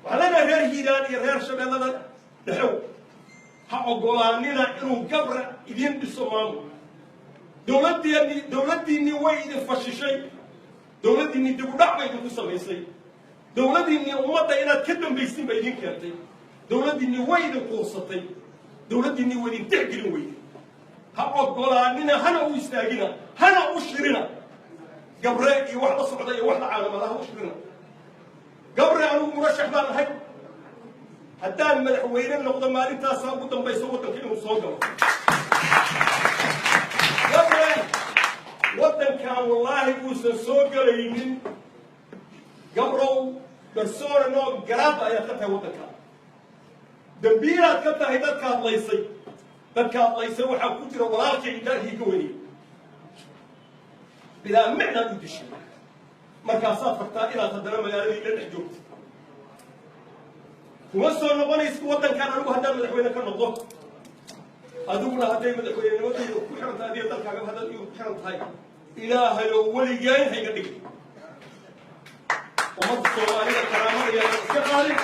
Waxaan leenahay reer Hiiraan iyo reer Shabeellada Dhexow, ha ogolaanina inuu Gabra idiin dhiso maamul. Dowladdiinni way idin fashishay, dowladdiinni dib u dhac bay idinku samaysay, dowladdiinni ummadda inaad ka dambaysin bay idin keentay, dowladdiinni way idin quursatay, dowladdiinni way idin tixgelin weyday. Ha ogolaanina, hana u istaagina, hana u shirina Gabre iyo wax la socda iyo wax la caalamada, ha u shirina Gabre. Anigu murashax baan ahay. Haddaan madaxweyne noqdo, maalintaasaa ugu dambaysa waddanka inuu soo galo Gabre. Waddankan wallaahi uusan soo gelaynin. Gabrow, persona non grata ayaad ka tahay waddankan, dambiilaad ka tahay. Dadka hadlaysay waxaa ku jira walaalkay Ilaahii ka weniyey. Bilaa micnaad u dishay, markaasaad rabtaa inaad haddana magaaladii la dhex joogto. Kuma soo noqonaysid waddankan anigu haddaan madaxweyne ka noqdo. Adiguna hadday madaxweynenimadayda ku xiran tahay, adiga dalkaaga haddaad igu ku xiran tahay, Ilaahayoo weligeen hayga dhigin. Ummadda Soomaalida karaamadeedaan iska qaadin,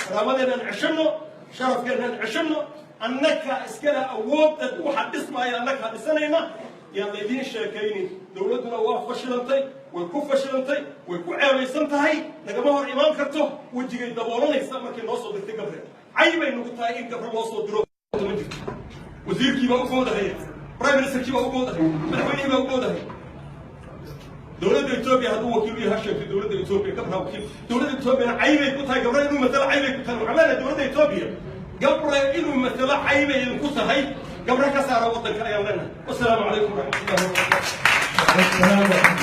karaamadeenaan ceshanno, sharafkeenaan ceshanno. Annakaa iskale awoodda, waxaa dhismaaya annakaa dhisanayna. Yaan laydiin sheekaynin. Dowladduna waa fashilantay, way ku fashilantay, way ku ceebaysan tahay, nagama hor imaan karto. Wejigay daboolanaysa markay noo soo dirtay Gabre. Cay bay nagu tahay in Gabre loo soo diro. Ma jirto. Wasiirkii baa u boodahaya, prime ministerkii baa u boodahaya, madaxweynihii baa u boodahaya. Dowladda Etoobiya hadduu wakiil u yahay, ha sheegtay dowladda Etoobiya Gabra wakiil. Dowladda Etoobiyana caybay ku tahay Gabre inuu matalo, caybay ku tahay. Waxaan leenahay dowladda Etoobiya, Gabre inuu matalo caybay idinku tahay. Gabre ka saara waddanka ayaan leenahay. Wasalaamu calaykum waraxmatullahi wabarakatu. السلام ورحمة الله.